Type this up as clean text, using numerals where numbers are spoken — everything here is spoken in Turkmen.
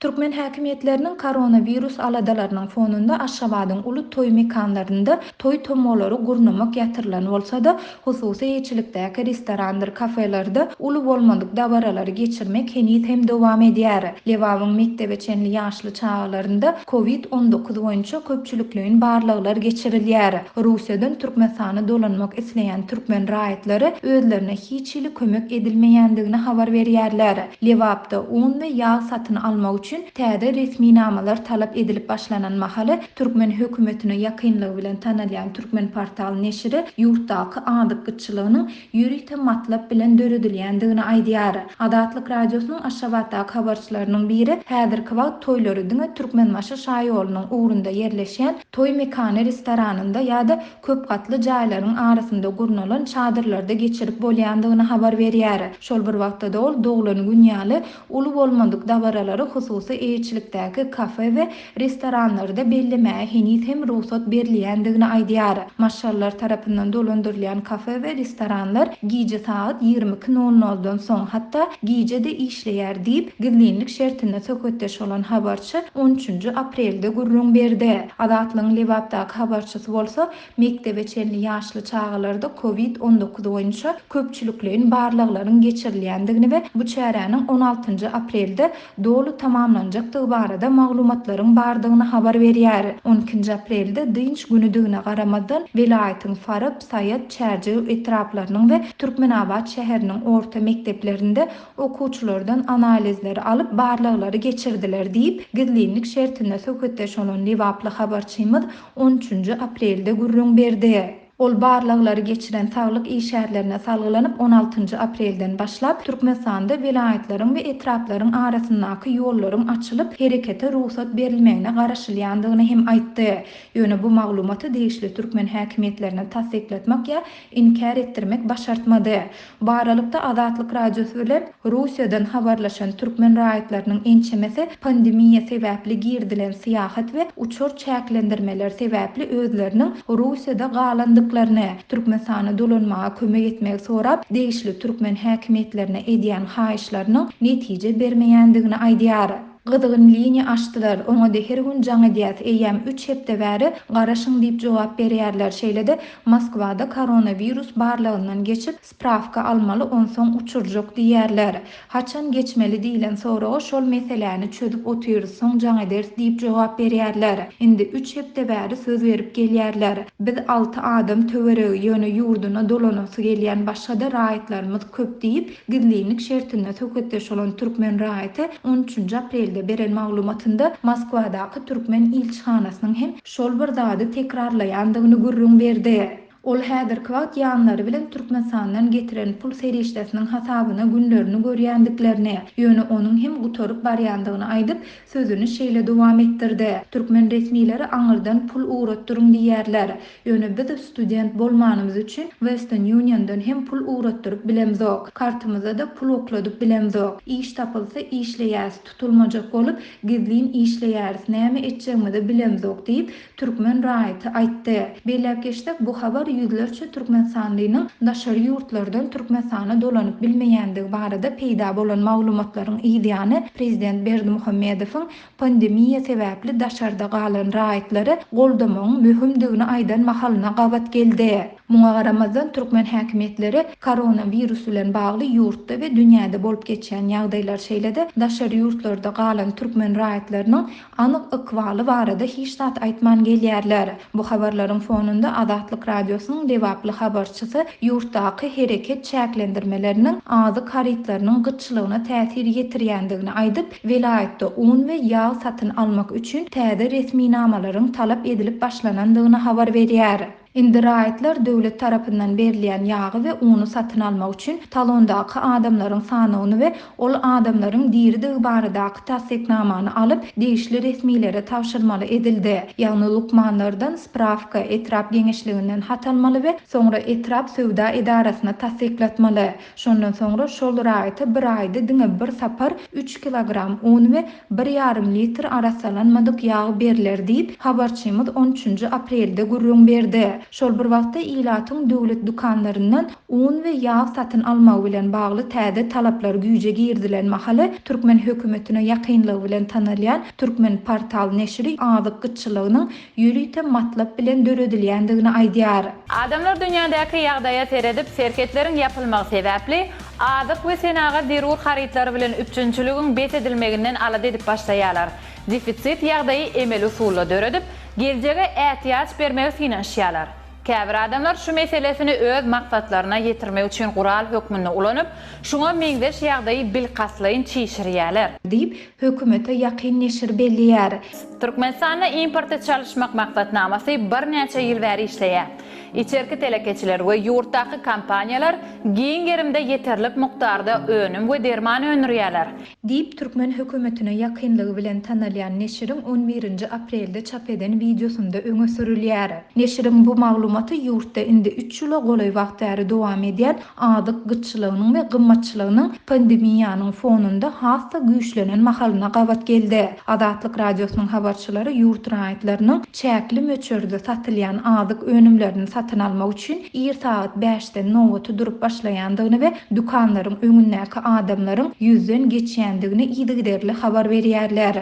Türkmen häkimiýetleriniň koronawirus aladalarynyň fonunda Aşgabadyň uly toý mekanlarynda toý-tomagalary gurnamak ýatyrylan bolsa-da, hususy eýeçilikdäki restorandyr kafelerde uly bolmadyk dabaralary geçirmek heniz hem dowam edýär. Lebabyň mekdebe çenli ýaşly çagalarynda Covid 19 boýunça köpçülikleýin barlaglar geçirilýär. Russiýadan Türkmenistana dolanmak isleýän türkmen raýatlary özlerine hiç hili kömek edilmeýändigini habar berýärler. Lebapda un we ýag satyn almak üçin täze resminamalar talap edilip başlanan mahaly, türkmen hökümetine ýakynlygy bilen tanalýan Türkmenportal neşiri ýurtdaky azyk gytçylygynyň ýörite matlap bilen döredilýändigini aýdýar. Azatlyk Radiosynyň Aşgabatdaky habarçylarynyň biri häzirki wagt toýlary diňe Türkmenbaşy şaýolunyň ugrunda ýerleşýän Toý mekany restoranynda ýa-da köp gatly jaýlaryň arasynda gurnalan çadyrlarda geçirip bolýandygyny habar berýär. Şol bir wagtda-da ol doglan gün ýaly uly bolmadyk dabaralary hususy eýeçilikdäki kafe we restoranlarda bellemäge heniz hem rugsat berilýändigini aýdýar. Maşgalalar tarapyndan dolandyrylýan kafe we restoranlar gije sagat 22 nol noldan soň, hatda gije-de işleýär diýip, gizlinlik şertinde söhbetdeş bolan habarçy on üçünji aprelde gürrüň berdi. Azatlygyň Lebapdaky habarçysy bolsa, mekdebe çenli ýaşly çagalarda Covid 19 boýunça köpçülikleýin barlaglaryň geçirilýändigini we bu çäräniň on altynjy aprelde doly tamamlanjakdygy barada maglumatlaryň bardygyny habar berýär. On ikinji aprelde dynç günüdigine garamazdan, welaýatyň Farap, Saýat, Çärjew etraplarynyň we Türkmenabat şäheriniň orta mekdeplerinde okuwçylardan analizleri alyp, barlaglary geçirdiler diýip, gizlinlik şertinde söhbetdeş bolan lebaply habarçymyz on üçünji aprelde gürrüň berdi. Ol barlaglary geçiren saglyk işgärlerine salgylanyp, on altynjy aprelden başlap, Türkmenistanda welaýatlaryň we etraplaryň arasyndaky ýollaryň açylyp, herekete rugsat berilmegine garaşylýandygyny hem aýtdy. Ýöne bu maglumaty degişli türkmen häkimiýetlerine tassyklatmak ýa inkär etdirmek başartmady. Bu aralykda, Azatlyk Radiosy bilen Russiýadan habarlaşan türkmen raýatlarynyň ençemesi pandemiýa sebäpli girizilen syýahat we uçar çäklendirmeleri sebäpli özleriniň Russiýada galandyklaryny, Türkmenistana dolanmaga kömek etmegi sorap, degişli türkmen häkimiýetlerine edýän haýyşlarynyň netije bermeýändigini aýdýar. Gyzgyn liniýa açdylar, oňa-da her gün jaň edýäs, eýýäm üç hepde bäri garaşyň diýip jogap berýärler, şeýle-de Moskwada koronawirus barlagyndan geçip, sprawka almaly, onsoň uçurjak diýýärler. Haçan geçmeli diýlen soraga şol meseläni çözüp otyrys, soň jaň ederis diýip jogap berýärler. Indi üç hepde bäri söz berip gelýärler. Biz alty adam töweregi, ýöne ýurduna dolanasy gelýän başga-da raýatlarymyz köp diýip, Gizlinlik şertinde söhbetdeş bolan türkmen raýaty on üçünji aprelde beren maglumatynda Moskwadaky türkmen ilçihanasynyň hem şol bir zady tekrarlaýandygyny gürrüň berdi. Ol häzirki wagt ýanlary bilen Türkmenistandan getiren pul serişdesiniň hasabyna günlerini görýändiklerini, ýöne onuň hem gutaryp barýandygyny aýdyp, sözüni şeýle dowam etdirdi, Türkmen resmileri aňyrdan pul ugratdyryň diýýärler. Ýöne biz student bolmanymyz üçin Western Uniondan hem pul ugratdyryp bilemzok. Kartymyza-da pul okladyp bilemzok. Iş tapylsa işleýäs, tutulmajak bolup, gizlin işleýäris, näme etjegimizi bilemzok diýip, türkmen raýaty aýtdy. Belläp geçsek, bu habar ýüzlerçe türkmenistanlynyň daşary ýurtlardan Türkmenistana dolanyp bilmeýändigi barada peýda bolan maglumatlaryň yzýany prezident Berdimuhamedowyň pandemiýa sebäpli daşarda galan raýatlary goldamagyň möhümdigini aýdan mahalyna gabat geldi. Muňa garamazdan, türkmen häkimiýetleri koronawirus bilen bagly ýurtda we dünýäde bolup geçýän ýagdaýlar, şeýle-de daşary ýurtlarda galan türkmen raýatlarynyň anyk ykbaly barada hiç zat aýtman gelýärler. Bu habarlaryň fonunda Azatlyk Radiosynyň lebaply habarçysy ýurtdaky hereket çäklendirmeleriniň azyk harytlarynyň gytçylygyna täsir ýetirýändigini aýdyp, welaýatda un we ýag satyn almak üçin täze resminamalaryň talap edilip başlanandygyny habar berýär. Indi raýatlar döwlet tarapyndan berilýän ýagy we uny satyn almak üçin talondaky adamlaryň sanawyny we ol adamlaryň diridigi baradaky tassyknamany alyp, degişli resmilere tabşyrmaly edildi. Ýagny lukmanlardan sprawka, etrap geňeşliginden hat almaly we soňra etrap söwda edarasyna tassyklatmaly. Şondan soňra şol raýata bir aýda diňe bir sapar üç kilogram un we bir ýarym litr arassalanmadyk ýag berler diýip, habarçymyz on üçünji aprelde gürrüň berdi. Şol bir wagtda, ilatyň döwlet dükanlaryndan un we ýag satyn almagy bilen bagly täze talaplar güýje girizilen mahaly, türkmen hökümetine ýakynlygy bilen tanalýan Türkmenportal neşiri azyk gytçylygynyň ýörite matlap bilen döredilýändigini aýdýar. Adamlar dünýädäki ýagdaýa seredip, serhetleriň ýapylmagy sebäpli, azyk we senagat zerur harytlary bilen üpjünçiligiň bes edilmeginden alada edip başlaýarlar. Defisit ýagdaýy emeli usulda döredip, geljege ätiýaç bermegi synanyşýarlar. Käbir adamlar şu meselesini öz maksatlaryna ýetirmek üçin gural hökmünde ulanyp, şuňa meňzeş ýagdaýy bilkastlaýyn çişirýärler. Diýip, hökümete ýakyn neşir belleýär. Türkmenistanda importy çalyşmak maksatnamasy birnäçe ýyl bäri işleýär. Içerki telekeçiler we ýurtdaky kompaniýalar giň gerimde ýeterlik mukdarda önüm we derman öndürýärler. Diýip, türkmen hökümetine ýakynlygy bilen tanalýan neşiriň on birinji aprelde çap eden wideosynda öňe sürülýär. Neşiriň bu maglumaty ýurtda indi üç ýyla golaý wagt bäri dowam edýän azyk gytçylygynyň we gymmatçylygynyň pandemiýanyň fonunda has-da güýçlenen mahalyna gabat geldi. Azatlyk Radiosynyň habarçylary ýurt raýatlarynyň çäkli möçberde satylýan azyk önümlerini satyn almak üçin ir sagat bäşden nobata durup başlaýandygyny we dükanlaryň öňündäki adamlaryň ýüzden geçýändigini yzygiderli habar berýärler.